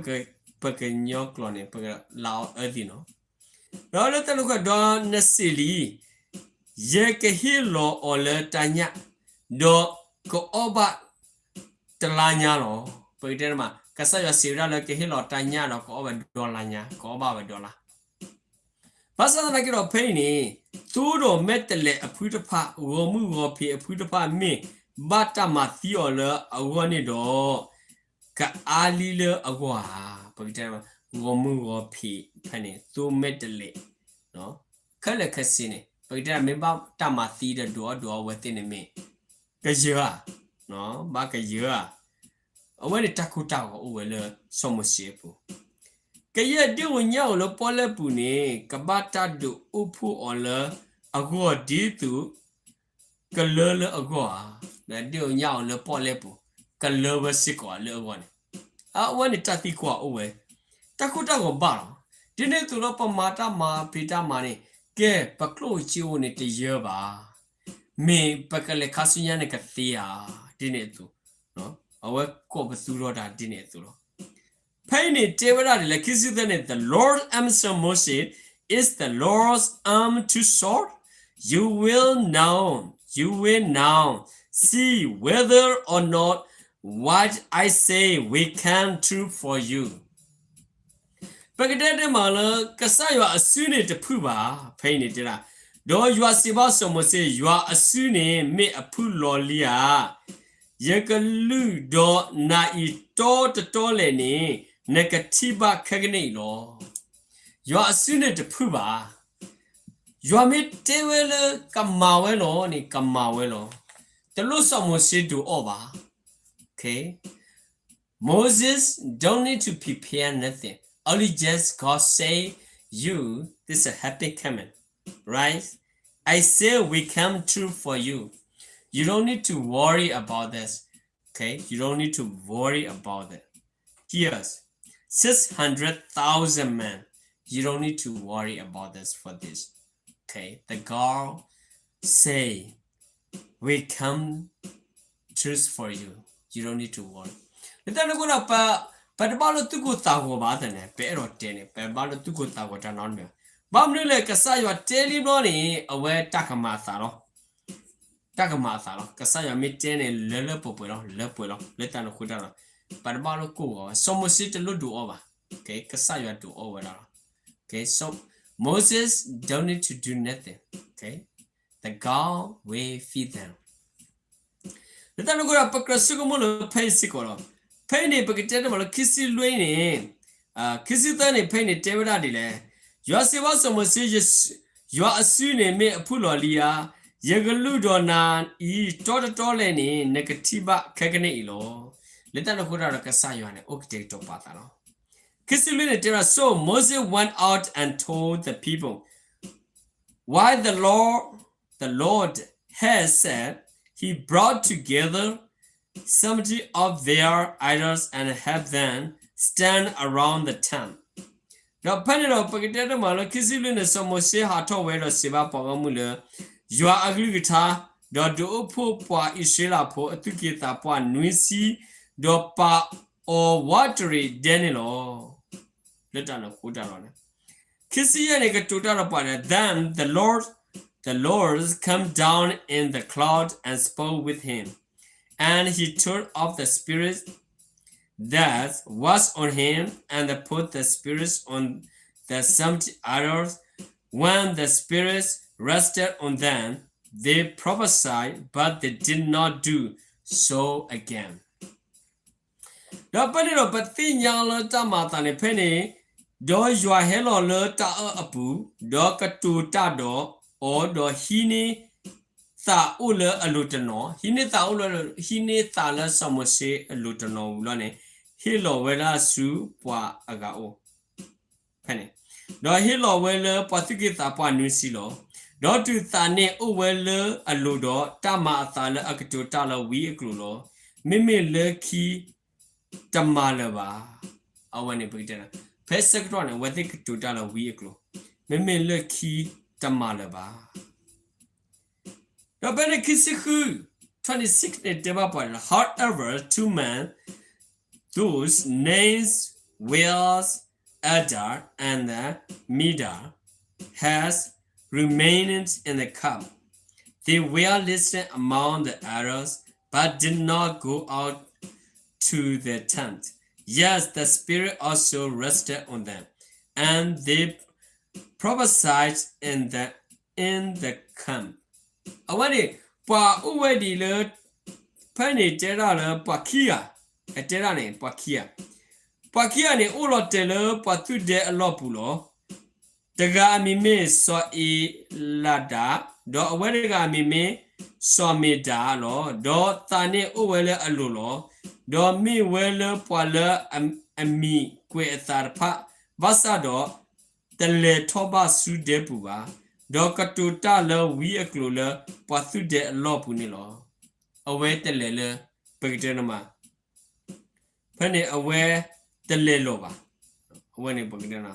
ကညီကျိာ်န့ၣ် ပကလါအီၣ်အၢသံနီၤ. ဒီးလၢတၢ်န့ၣ်အဃိဒီး နစံးလံ, ယကဟ့ၣ်လီၤအီၤလၢတၢ်ညၣ်, ဒီးကအီၣ်ဘၣ်တလါညါလီၤ. ပကတဲတမး ကစၢ်ယွၤစံးဝဲဒၣ်လၢကဟ့ၣ်လီၤတၢ်ညၣ်ဒီးကအီၣ်ဝဲဒီလါညါ, ကအီၣ်ဘၣ်ဝဲဒီလါ ဘၣ်ဆၣ်သနာ်က့ဒီးဖဲအံၤန့ၣ် သိဒီးမဲာ်တဲးလဲးအဖုတဖၣ် ဂီၤမုၢ်ဂီၤဖံးအဖုတဖၣ်မ့ၢ်ဘၣ်တၢ်မၤသံအီၤလၢအဂီၢ်န့ၣ်ဒီး ကအါလံလၢအဂီၢ်ဧါ. ပကတဲ ဂီၤမုၢ်ဂီၤဖံးဖဲန့ၣ် သိမဲာ်တဲးလဲး ခဲလၢာ်ခဲဆ့န့ၣ် ပကတဲမ့ၢ်ဘၣ်တၢ်မၤသံဒီးဒုးအီၣ်ဒုးအီအဝဲသ့ၣ်န့ၣ်မ့ၢ် ကယၢၤဧါ, ဘၣ်ကယၢၤဧါ. အဝဲန့ၣ်တၢ်ကိၢ်တၢ်ဂီၤအိၣ်ဝဲလၢစီၤမိၤၡ့အပူၤ, ကယဲၢ်ဒ့ၣ်ဧိၤညၣ်ဧိၤလၢပီၣ်လဲၣ်ပူၤန့ၣ် ကဘၣ်တၢ်ဒုးအိၣ်ဖှိၣ်အီၤလၢအဂီၢ်ဒ်သိး ကလၢလၢအဂီၢ်ဧါ. ဒ့ၣ်ဧိၤညၣ်ဧိၤလၢပီၣ်လဲၣ်ပူၤ ကလၢဝဲစ့ၢ်ကီးလၢအဂီၢ်န့ၣ်, အဝဲန့ၣ်တၢ်သံကွၢ်အိၣ်ဝဲ, တၢ်ကိၢ်တၢ်ဂီၤဘၣ်လီၤ. ဒ်န့ၣ်အသိးလၢပမၤတၢ်မၤဖံးတၢ်မၤန့ၣ် ကဲ ပကျိၣ်စ့ဧိၤန့ၣ်တယၢၤဘၣ် မ့ၢ်ပကလဲၤခါဆူညါန့ၣ်ကသ့ဧါ. ဒ်န့ၣ်အသိး အဝဲကိးပသူထီၣ်တၢ်ဒ်န့ၣ်အသိးလီၤ. ဖဲအံၤန့ၣ်တဲဝဲဒၣ်ဒ်လဲၣ် ခံဆံသၢန့ၣ် The Lord answered Moses, Is the Lord's arm too short? You will now, you will now see whether or not what I say will come true for you. ပကတဲတဲမးလၢ ကစၢ်ယွၤအစုန့ၣ်တဖုၣ်ဘၣ်, ဖဲအံၤန့ၣ်တဲဒၣ်, ဒီးယွၤစံးဘၣ်စီၤမိၤၡ့, ယွၤအစုန့ၣ်မ့ၢ်အဖုၣ်လီၤလံဧါ, ယကလုၢ်ဒီးနၤအံၤတီတတီလဲၣ်န့ၣ် နကထံၣ်ဘၣ်ခဲကနံၣ်အံၤလီၤ. ယွၤအစုန့ၣ်တဖုၣ်ဘၣ်. ယွၤမ့ၢ်တဲဝဲလၢကမၤဝဲလီၤန့ၣ် ကမၤဝဲလီၤ. တလိၣ်စီၤမိၤၡ့ဒုးအီၣ်ဘၣ်. Moses don't need to prepare nothing. Only just God say you, this is a happy coming, right? I say we come true for you. You don't need to worry about this. Okay? You don't need to worry about it. Here's six hundred thousand men. You don't need to worry about this for this. Okay? The God say we come truth for you. You don't need to worry. လၢတၢ်န့ၣ်အဃိဒီး ပတဘၣ်လၢသူၣ်ကိၢ်သးဂီၤဘၣ်သ့ၣ်န့ၣ် ပအဲၣ်ဒိးတဲန့ၣ် ပဘၣ်လၢသူၣ်ကိၢ်သးဂီၤတၢ်နီတမံၤဘၣ်. ဘၣ်မနုၤလဲၣ် ကစၢ်ယွၤတဲလံဘျီန့ၣ် အဝဲတၢ်ကမၤအသးလီၤ. တၢ်ကမၤအသးလီၤ. ကစၢ်ယွၤမ့ၢ်တဲန့ၣ် လၢလၢပှဲၤပှဲၤလီၤ လၢတၢ်န့ၣ်အဃိတၢ်ဒီး ပတဘၣ်လၢကိၢ်ဂီၤဘၣ်. စီၤမိၤၡ့တလိၣ်ဒုးအီၣ်ဘၣ်. ကစၢ်ယွၤဒုးအီၣ်ဝဲဒၣ်လီၤ. So Moses don't need to do nothing. the God will feed them. လၢတၢ်န့ၣ်အဃိဒီး ပကြၢးဆိကမိၣ်လၢဖဲအံၤစ့ၢ်ကီးလီၤ. ဖဲအံၤန့ၣ် ပကတဲတမးလၢခံဆံလွံၢ်န့ၣ်, ခံဆံသၢန့ၣ် ဖဲအံၤန့ၣ်တဲဝဲဒၣ်ဒ်လဲၣ်. ယွၤစံးဘၣ်စီၤမိၤၡ့, ယွၤအစုန့ၣ်မ့ၢ်အဖုၣ်လီၤလံဧါ. ယကလူးဒီးနၤအံၤ တီတတီလဲၣ်န့ၣ် နကထံၣ်ဘၣ်ခဲကနံၣ်အံၤလီၤ. လၢတၢ်န့ၣ်အဃိဒီး ကစၢ်ယွၤန့ၣ် အိၣ်ကတဲာ်ကတီၤပာ်သးလီၤ. ခံဆံလွံၢ်န့ၣ်တဲဝဲဒၣ်, So Moses went out and told the people, Why the Lord, the Lord has said, He brought together seventy of their elders and had them stand around the tent. ဒီးဖဲန့ၣ်ဒီး ပကတဲတမးလၢခံဆံလွံၢ်န့ၣ် စီၤမိၤၡ့ဟးထီၣ်ဝဲဒီးစံးဘၣ်ပှၤဂီၢ်မုၢ်လၢ ယွၤအကလုၢ်ကထါ, ဒီးဒုးအိၣ်ဖှိၣ်ပှၤအံၣ်စရ့လးဖိအသူၣ်က့သးပှၢ်နွံဆံ, ဒီးပာ်အီၤဝးတရံးဒဲန့ၣ်လီၤ. လၢတၢ်န့ၣ်အဃိတၢ်လီၤန့ၣ်, ခံဆံယဲၢ်န့ၣ် ကတိၤတၢ်ဒီးပှၤဒီး, Then the Lord, the Lord came down in the cloud and spoke with him, and he took up the spirit that was on him and put the spirit on the seventy others. When the spirit rested on them, they prophesied, but they did not do so again. ဒီးဖဲန့ၣ်ဒီး ပသ့ၣ်ညါလၢတၢ်မၤအသးန့ၣ်ဖဲန့ၣ်, ဒီးယွၤဟဲလီၤလၢတၢ်အၢၣ်အပူၤ, ဒီးကတိၤတၢ်ဒီးအီၤ, ဒီးဟံးန့ၢ်သးအိၣ်လၢအလိၤတနီၤ, ဟံးန့ၢ်သးအိၣ်လၢ, ဟံးန့ၢ်သးလၢစီၤမိၤၡ့အလိၤတနီၤဝံၤလီၤန့ၣ်, ဟ့ၣ်လီၤဝဲဒၣ်ဆူပှၤအဂၤအိၣ် ဖဲန့ၣ်, ဒီးဟ့ၣ်လီၤဝဲလၢပှၤသူၣ်က့သးပှၢ်နွံဆံလီၤ. ဒီးတုၤသးန့ၣ်အိၣ်ဝဲလၢအလိၤဒီး, တၢ်မၤအသးလၢအကတိၤတၢ်လၢဝံအကျိၤလီၤ. မ့မ့ၢ်လၢခံတမၤလၢၤဘၣ်. အဝဲန့ၣ်ပကတဲ, ဖဲဆၢကတီၢ်န့ၣ် အဝဲသ့ၣ်ကတိၤတၢ်လၢဝံအကျိၤ, မ့မ့ၢ်လၢခံတမၤလၢၤဘၣ်. ဒီးဖဲန့ၣ်ခံဆံဃု, twenty-sixန့ၣ်တဲဘၣ်ပှၤလၢ, However, two men, whose names were Eldad and Medad, had remained in the camp. They were listed among the elders, but did not go out to the tent. Yes, the Spirit also rested on them, and they prophesied in the, in the camp. အဝဲန့ၣ် ပှၤအိၣ်ဝဲဒ်လၢ ဖဲန့ၣ်တဲဒၣ်လၢပှၤခံဂၤ, အတဲဒၣ်န့ၣ် ပှၤခံဂၤ, ပှၤခံဂၤန့ၣ် အိၣ်လီၤတဲာ်လၢပှၤသူၣ်ဒဲအလီၢ်ပူၤလီၤ. တဂၤအမံၤမ့ၢ်စီၤအ့လဒၤ, ဒီးအဝဲတဂၤအမံၤမ့ၢ်စီၤမ့ၢ်ဒၤလီၤ. ဒီးသးန့ၣ်အိၣ်ဝဲလၢအလိၤလီၤ. ဒီးမ့ၢ်ဝဲလၢပှၤလၢအမံၤကွဲးအသးတဖၣ်, ဘၣ်ဆၣ်ဒီး တလဲၤထီၣ်ဘၣ်ဆူဒဲပူၤဘၣ်, ဒီးကတိၤတၢ်လၢဝံအကျိၤလၢပှၤသူၣ်ဒဲအလီၢ်ပူၤန့ၣ်လီၤ. အဝဲတလဲၤလၢ ပကတဲနမး, ဖဲန့ၣ်အဝဲတလဲၤလီၤဘၣ်. အဝဲန့ၣ်ပကတဲန,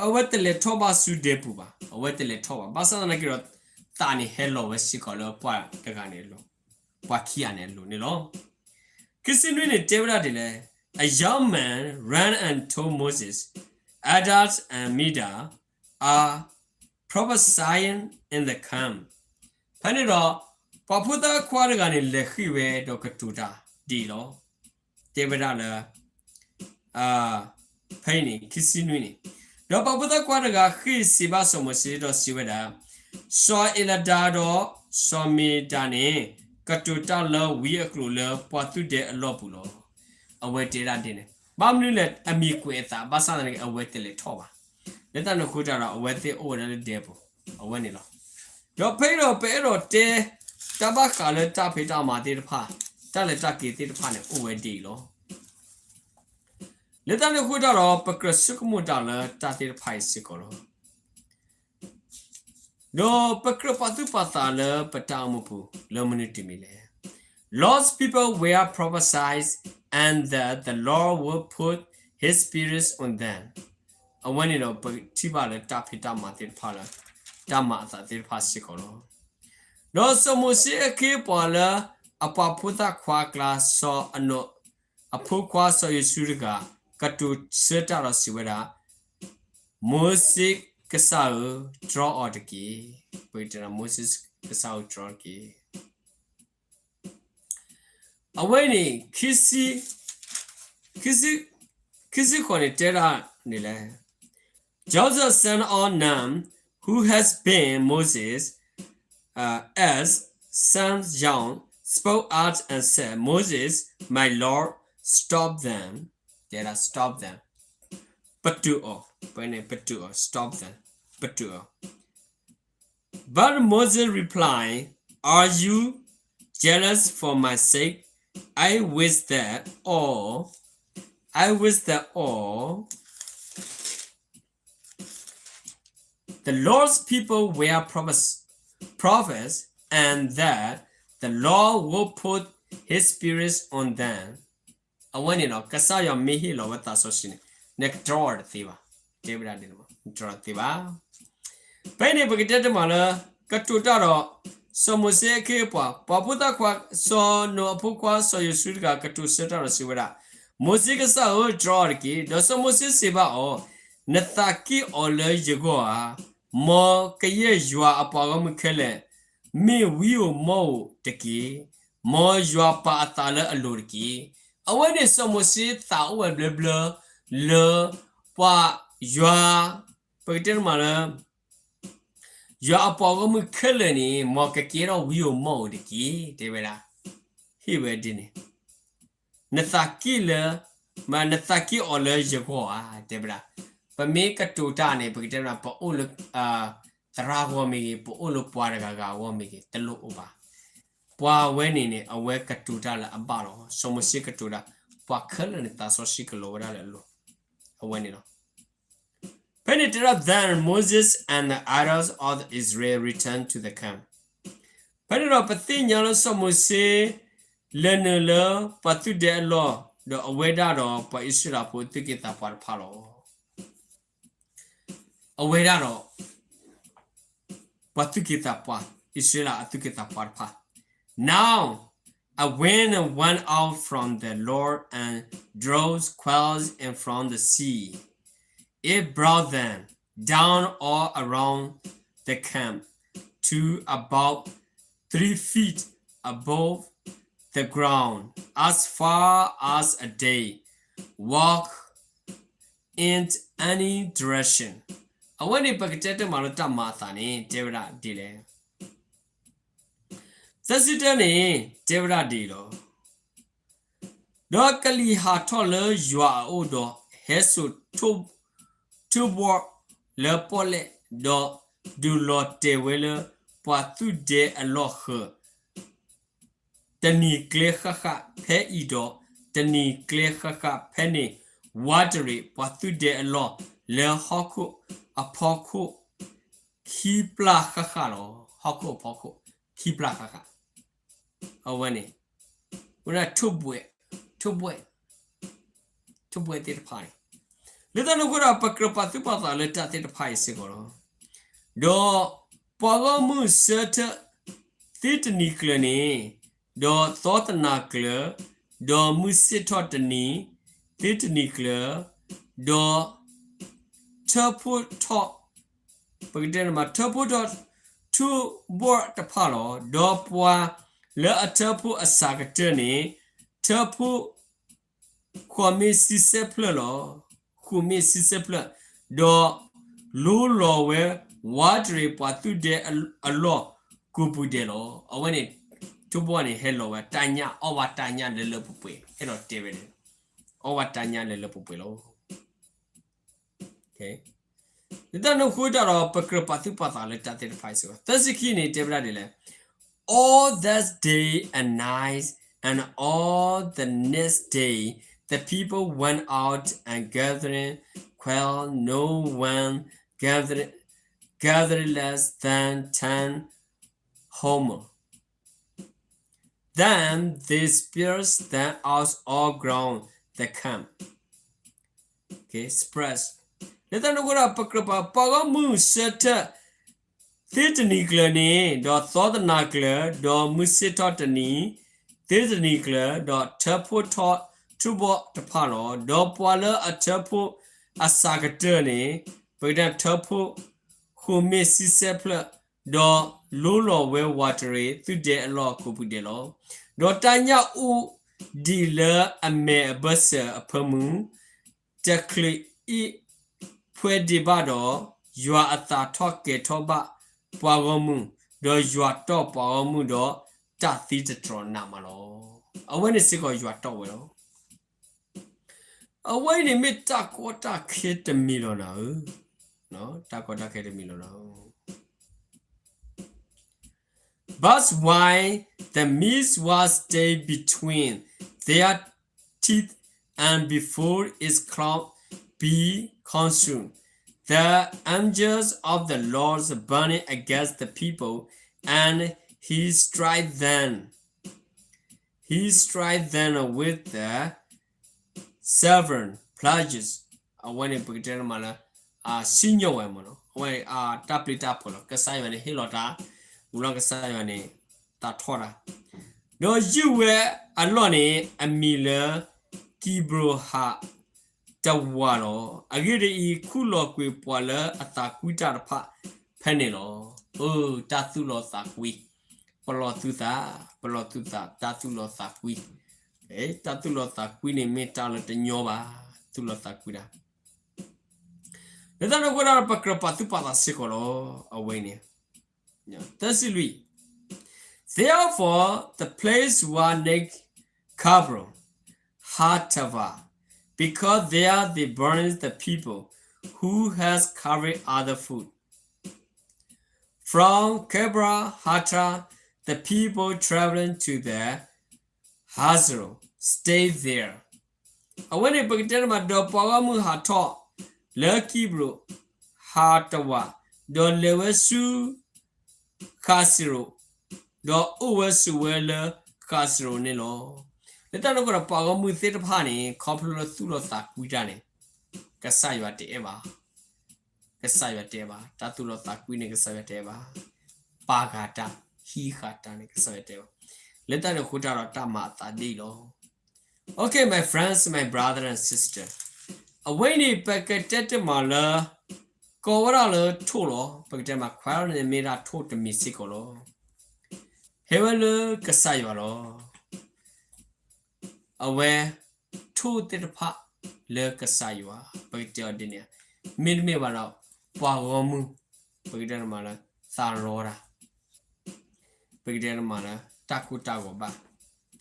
အဝဲတလဲၤထီၣ်ဘၣ်ဆူဒဲပူၤဘၣ်, အဝဲတလဲၤထီၣ်ဘၣ်. ဘၣ်ဆၣ်သနာ်က့ဒီး သးန့ၣ်ဟဲလီၤဝဲစ့ၢ်ကီးလၢပှၤတဂၤန့ၣ်အလိၤ, ပှၤခံဂၤန့ၣ်အလိၤန့ၣ်လီၤ. ခံဆံနွံန့ၣ်တဲဝဲဒၣ်ဒ်လဲၣ်, A young man ran and told Moses, Eldad and Medad are prophesying in the camp. ဖဲန့ၣ်ဒီး ပှၤဖိသၣ်ခွါတဂၤန့ၣ် လဲၤဃ့ၢ်ဝဲဒီးကတိၤတၢ်ဒ်အံၤလီၤ. တဲဝဲဒၣ်လၢ ဖဲအံၤန့ၣ် ခံဆံနွံန့ၣ်, ဒီးပှၤဖိသၣ်ခွါတဂၤဃ့ၢ်စံးဘၣ်စီၤမိၤၡ့ဒီးစံးဝဲဒၣ်, စီၤအ့လဒၤဒီးစီၤမ့ၢ်ဒၤန့ၣ် ကတိၤတၢ်လၢဝံအကျိၤလၢပှၤသူၣ်ဒဲအလီၢ်ပူၤလီၤ. အဝဲတဲဒၣ်ဒ်န့ၣ်, ဘၣ်မနုၤလဲၣ် အမံၤကွဲးအသး ဘၣ်ဆၣ်သနာ်က့ အဝဲတလဲၤထီၣ်ဘၣ်. လၢတၢ်န့ၣ်အဃိတၢ်ဒီး အဝဲသ့ၣ်အိၣ်ဝဲဒၣ်လၢဒဲပူၤ, အဝဲန့ၣ်လီၤ. ဒီးဖဲအံၤဒီး ပအဲၣ်ဒိးတဲ တၢ်ဘၣ်ဃးလၢတၢ်ဖံးတၢ်မၤသ့ၣ်တဖၣ်, တၢ်လဲၤတၢ်က့ၤသ့ၣ်တဖၣ်န့ၣ် အိၣ်ဝဲဒ်အံၤလီၤ. လၢတၢ်န့ၣ်အဃိတၢ်ဒီး ပကြၢးဆိကမိၣ်တၢ်လၢတၢ်သ့ၣ်တဖၣ်အံၤစ့ၢ်ကီးလီၤ. ဒီးပကြၢးပာ်သူၣ်ပာ်သးလၢပတၢ်အိၣ်မူပူၤ လၢမနုၤတမံၤလဲၣ်. Lot's people were prophesied and that the Lord would put his spirit on them. အဝဲန့ၣ်ဒီး ပထံၣ်ဘၣ်လၢတၢ်ဖံးတၢ်မၤသ့ၣ်တဖၣ်လၢ တၢ်မၤအသးသ့ၣ်တဖၣ်စ့ၢ်ကီးလီၤ. ဒီးစီၤမိၤၡ့အခ့အပှၤလၢအပှၤဖိသၣ်ခွါအကျါ စီၤအနိၣ်အဖိခွါစီၤယိၤၡူတဂၤ ကတိၤဆၢတၢ်ဒီးစံးဝဲဒၣ်, မိၤၡ့ကစၢ်ဧၢ, တြီအီၤတက့ၢ်. ပကတဲ မိၤၡ့ကစၢ်ဧၢ, တြီတက့ၢ်. အဝဲန့ၣ် ခံဆံဃိးန့ၣ်တဲဒၣ်န့ၣ်လဲၣ်, Joseph sent all Nun who has been Moses, uh, as Sam Young, spoke out and said, Moses, my Lord, stop them. တဲဒၣ် stop them. ပတုာ်အီၤ, ပန့ၣ် ပတုာ်အီၤ, stop them. ပတုာ်အီၤ. But Moses replied, Are you jealous for my sake? I wish that all, I wish that all the Lord's people were prophets, prophets, and that the Lord will put his spirit on them. အဝဲန့ၣ်လီၤ, ကစၢ်ယွၤမ့ၢ်ဟ့ၣ်လီၤဝဲသးစီဆှံန့ၣ် နကတြီအီၤတသ့ဘၣ်, တဲဝဲဒၣ်ဒ်န့ၣ်, နတြီတသ့ဘၣ်. ဖဲန့ၣ် ပကတဲတမးလၢ ကတိၤတၢ်ဒီး စီၤမိၤၡ့အခ့အပှၤ, ပှၤဖိသၣ်ခွါ စီၤနိၣ်အဖိခွါ စီၤယိၤၡူတဂၤ ကတိၤဆၢတၢ်ဒီးစံးဝဲဒၣ်, မိၤၡ့ကစၢ်ဧၢ, တြီအီၤတက့ၢ်. ဒီးစီၤမိၤၡ့စံးဘၣ်အီၤ, နသးက့ၣ်အီၤလၢယဂီၢ်ဧါ. မ်ကယဲၢ်ယွၤအပှၤဂီၢ်မုၢ်ခဲလၢာ် မ့ၢ်ဝံဧိၤမီၢ်ဧိၤတက့ၢ်. မ်ယွၤပာ်အသးလၢအလိၤတက့ၢ်. အဝဲန့ၣ်စီၤမိၤၡ့သးအိၣ်ဝဲဘျၢဘျၢလၢ ပှၤယွၤ, ပကတဲတမးလၢ ယွၤအပှၤဂီၢ်မုၢ်ခဲလၢာ်န့ၣ် မ်ကကဲထီၣ်ဝံဧိၤမီၢ်ဧိၤတက့ၢ်, တဲဝဲဒၣ်, ဟ့ၣ်ဝဲဒ်န့ၣ်, နသးက့ၣ်လၢ, မ့ၢ်နသးက့ၣ်အီၤလၢယဂီၢ်ဧါ, တဲဝဲဒၣ်. ပမ့ၢ်ကတိၤတၢ်န့ၣ် ပကတဲဝဲဒၣ် ပအိၣ်လၢ သရၣ်ဂီၢ်မ့ၢ်ဂ့ၤ, ပအိၣ်လၢပှၤတဂၤဂၤအဂီၢ်မ့ၢ်ဂ့ၤ, တလိၣ်အိၣ်ဘၣ်. ပှၤဝဲန့ၣ်န့ၣ် အဝဲကတိၤတၢ်လၢအဘၣ်လီၤ. စီၤမိၤၡ့ကတိၤတၢ်, ပှၤခဲလၢာ်န့ၣ် သးစီဆှံကလိၤဝဲဒၣ်လၢအလိၤ, အဝဲန့ၣ်လီၤ. ဖဲန့ၣ်တဲဒၣ်, Then Moses and the elders of Israel returned to the camp. ဖဲန့ၣ်ဒီးပသ့ၣ်ညါလၢစီၤမိၤၡ့ လဲၤနုာ်လၢပှၤသူၣ်ဒဲအလီၢ်, ဒီးအဝဲဒၣ်ဒီးပှၤအံၣ်စရ့လးဖိအသူၣ်က့သးပှၢ်တဖၣ်လီၤ. အဝဲဒၣ်ဒီး ပှၤသူၣ်က့သးပှၢ်, အံၣ်စရ့လးအသူၣ်က့သးပှၢ်တဖၣ်. Now a wind went out from the Lord and drove quails in from the sea. It brought them down all around the camp to about three feet above the ground, as far as a day walk in any direction. အဝဲန့ၣ်ပကတဲတမးလၢတၢ်မၤအသးန့ၣ် တဲဝဲဒၣ်ဒ်လဲၣ်. သၢဆံတၢန့ၣ် တဲဝဲဒၣ်ဒ်အံၤလီၤ. ဒီးကလံၤဟးထီၣ်လၢယွၤအအိၣ်ဒီးဟဲစိာ် ထူဘိလၢပီၣ်လဲၣ်, ဒီးဒုးလီၤတဲာ်ဝဲလၢပှၤသူၣ်ဒဲအလီၢ်ဃၢၤ တနံၤကျဲဃၣ်ဃၣ်ဖဲအံၤဒီး တနံၤကျဲဃၣ်ဃၣ်ဖဲန့ၣ်, ဝးတရံးပှၤသူၣ်ဒဲအလီၢ်လၢဟီၣ်ခိၣ်အဖီခိၣ် ခံပျၢ်ဃၣ်ဃၣ်လီၤ. ဟီၣ်ခိၣ်အဖီခိၣ် ခံပျၢ်ဃၣ်ဃၣ်. အဝဲန့ၣ် ဝဲဒၣ် ထူဘိ, ထူဘိ, ထူဘိသ့ၣ်တဖၣ်န့ၣ်, လၢတၢ်န့ၣ်အဃိဒီး ပကြၢးပာ်သူၣ်ပာ်သးလၢတၢ်သ့ၣ်တဖၣ်အံၤစ့ၢ်ကီးလီၤ. ဒီးပှၤဂီၢ်မုၢ်ဆၢထၢၣ်သ့တနံၤကျၢၤန့ၣ်, ဒီးသီတနၤကျၢၤ, ဒီးမုၢ်ဆ့ၣ်ထီၣ်တနံၤသ့တနံၤကျၢၤ, ဒီးထၢဖှိၣ်ထီၣ် ပကတဲန့ၣ်မး ထၢဖှိၣ်ထီၣ်ထူဘိတဖၣ်လီၤ. ဒီးပှၤလၢအထၢဖှိၣ်အစှၤကတၢၢ်န့ၣ် ထၢဖှိၣ် ဃိးမ့ၢ်ဆံဆဲဖျၢၣ်လီၤ. ဃိးမ့ၢ်ဆံဆဲဖျၢၣ်, ဒီးလိလီၤဝဲဝးတရံးပှၤသူၣ်ဒဲအလီၢ်ကိးပူၤဒဲးလီၤ. အဝဲန့ၣ် ထူဘိန့ၣ် ဟဲလီၤဝဲတၢ်ညၣ် အီၣ်ဝဲတၢ်ညၣ်လၢလၢပှဲၤပှဲၤ အဲၣ်ဒိးတဲဝဲန့ၣ် အီၣ်ဝဲတၢ်ညၣ်လၢလၢပှဲၤပှဲၤလီၤ. လၢတၢ်န့ၣ်အဃိတၢ်ဒီး ပကြၢးပာ်သူၣ်ပာ်သးလၢတၢ်သ့ၣ်တဖၣ်အံၤစ့ၢ်ကီး. သၢဆံခံန့ၣ် တဲဝဲဒၣ်ဒ်လဲၣ်. All that day and night and all the next day the people went out and gathering quail, no one gathered, gathered less than ten homer. Then they spread them out all around the camp. Okay, spread. လၢတၢ်န့ၣ်အဃိဒီး ပကြၢးပာ် ပှၤဂီၢ်မုၢ်ဆၢထၢၣ်သ့တနံၤကျၢၤန့ၣ်, ဒီးသီတနၤကျၢၤ, ဒီးမုၢ်ဆ့ၣ်ထီၣ်တနံၤသ့တနံၤကျၢၤ, ဒီးထၢဖှိၣ်ထီၣ်ထူဘိတဖၣ်လီၤ. ဒီးပှၤလၢအထၢဖှိၣ်အစှၤကတၢၢ်န့ၣ်, ပကတဲထၢဖှိၣ်ဃိးမ့ၢ်ဆံဆဲဖျၢၣ်, ဒီးလိလီၤဝဲဝးတရံးသူၣ်ဒဲအလီၢ်ကိးပူၤဒဲးလီၤ. ဒီးတၢ်ညၣ်အူဒံးလၢအမဲာ်အဘၢၣ်စၢၤအဖၢမုၢ် တချုးအ့ၣ်ဖှဲဒံးဘၣ်ဒီး, ယွၤအသးထီၣ်ကဲၤထီၣ်ဘၣ်ပှၤဂီၢ်မုၢ်, ဒီးယွၤတီၢ်ပှၤဂီၢ်မုၢ်ဒီးတၢ်သံတတြီၤနးမးလီၤ. အဝဲန့ၣ်စ့ၢ်ကီးယွၤတီၢ်ဝဲလီၤ. အဝဲအံၤန့ၣ်မ့ၢ်တၢ်ကီတၢ်ခဲတမံၤလီၤနၤဧၢ, တၢ်ကီတၢ်ခဲတမံၤလီၤနၤဧၢ. But why the Midianites stay between their teeth and before its cloud be consumed. The angels of the Lord burning against the people, and he strike them. He strike them with the seven plagues. အဝဲန့ၣ်ပကတဲမးလၢ စံၣ်ညီၣ်ဝဲမးနီၤ, အဝဲတၢ်ပျံၤတၢ်ဖုးလီၤ. ကစၢ်ယွၤန့ၣ်ဟ့ၣ်လီၤတၢ်, ဝံၤလီၤကစၢ်ယွၤန့ၣ် သးထီၣ်တၢ်, ဒီးယုၢ်ဝဲအလီၢ်န့ၣ် အမံၤလၢ ကံးဘြိၤဟးတဝးလီၤ. အဂ့ၢ်ဒ်အံၤ, ခူၣ်လီၤကွံာ်ပှၤလၢအသးကွံတၢ်တဖၣ်ဖဲန့ၣ်လီၤ. အၢ တၢ်သူၣ်လီၤသးကွံ, ပလီၢ်သူၣ်သး, ပလီၢ်သူၣ်သး, တၢ်သူၣ်လီၤသးကွံ, တၢ်သူၣ်လီၤသးကွံန့ၣ်မ့ၢ်တၢ်လၢတညီဘၣ်, သူၣ်လီၤသးကွံတၢ် လၢတၢ်န့ၣ်အဃိဒီး ပကြၢးပာ်သူၣ်ပာ်သးစ့ၢ်ကီးလီၤ. အဝဲအံၤန့ၣ် သၢဆံလွံၢ်, Therefore the place was named Kibroth Hattaavah, because there they burned the people who had carried other food. From Kibroth Hattaavah, the people traveling to the Hazeroth stayed there. အဝဲန့ၣ်ပကတဲတမး ဒီးပှၤဂီၢ်မုၢ်ဟးထီၣ်လၢကံးဘြိၤဟးတဝး, ဒီးလဲၤဝဲဆူဃးစရိၤ, ဒီးအိၣ်ဝဲဆိးဝဲလၢဃးစရိၤန့ၣ်လီၤ. လၢတၢ်န့ၣ်အဃိဒီး ပှၤဂီၢ်မုၢ်သ့ၣ်တဖၣ်န့ၣ် ခီဖျိလၢသူၣ်လီၤသးကွံတၢ်န့ၣ် ကစၢ်ယွၤတအဲၣ်ဘၣ်, ကစၢ်ယွၤတအဲၣ်ဘၣ်, တၢ်သူၣ်လီၤသးကွံန့ၣ် ကစၢ်ယွၤတအဲၣ်ဘၣ်, ပာ်ဃာ်တၢ်, ဟံးဃာ်တၢ်န့ၣ် ကစၢ်ယွၤတအဲၣ်ဘၣ်. လၢတၢ်န့ၣ်အဃိတၢ်ဒီးတၢ်မၤအသးဒ်အံၤလီၤ. Okay, my friends, my brother and sister, အဝဲအံၤန့ၣ် ပကတဲတမးလၢ ကိးဝဲဒၣ်လၢထိၣ်လီၤ. ပကတဲမး choir န့ၣ်မ့ၢ်ဒၣ်ထိၣ်တမံၤစ့ၢ်ကီးလီၤ. ဟဲဝဲလၢကစၢ်ယွၤလီၤ. အဝဲထိၣ်သ့ၣ်တဖၣ်လၢကစၢ်ယွၤ, ပကတဲအီၤဒ်န့ၣ်, မ့တမ့ၢ်ဘၣ်ဒီး ပှၤဂီၢ်မုၢ်, ပကတဲတမးလၢ သးရီတၢ်, ပကတဲတမးလၢ တၢ်ကိၢ်တၢ်ဂီၤဘၣ်,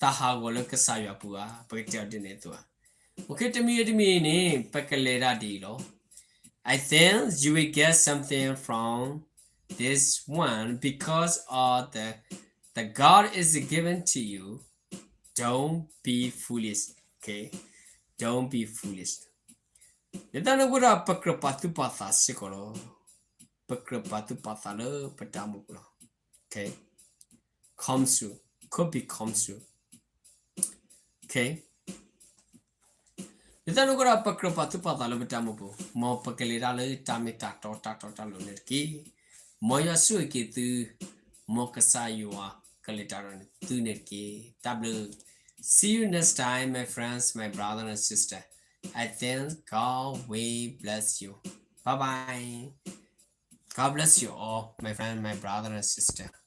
သးဟးဂီၤလၢကစၢ်ယွၤပူၤဧါ, ပကတဲအီၤဒ်န့ၣ်အသိးဧါ. Okay, တမံၤတမံၤန့ၣ် ပကလဲၤတၢ်ဒ်အံၤလီၤ. I think you will get something from this one because of the, the God is given to you. Don't be foolish. Okay? Don't be foolish. လၢတၢ်န့ၣ်အဃိဒီး ပကြၢးပာ်သူၣ်ပာ်သးစ့ၢ်ကီးလီၤ. ပကြၢးပာ်သူၣ်ပာ်သးလၢပတၢ်အိၣ်မူပူၤလီၤ. Okay? Come soon. Could be come soon. Okay? လၢတၢ်န့ၣ်အဃိဒီး ပကြၢးပာ်သူၣ်ပာ်သးလၢပတၢ်အိၣ်မူပူၤ, မ်ပကလဲၤတၢ်လၢတၢ်မ့ၢ်တၢ်တီတၢ်တီတၢ်လိၤန့ၣ်တက့ၢ်. မ်ယွၤဆိၣ်ဂ့ၤက့ၤသု, မ်ကစၢ်ယွၤကလဲၤတၢ်ဒီးသုန့ၣ်တက့ၢ်. တၢ်ဘျုး. See you next time, my friends, my brother and sister. I think God will bless you. Bye bye. God bless you all, my friend, my brother and sister.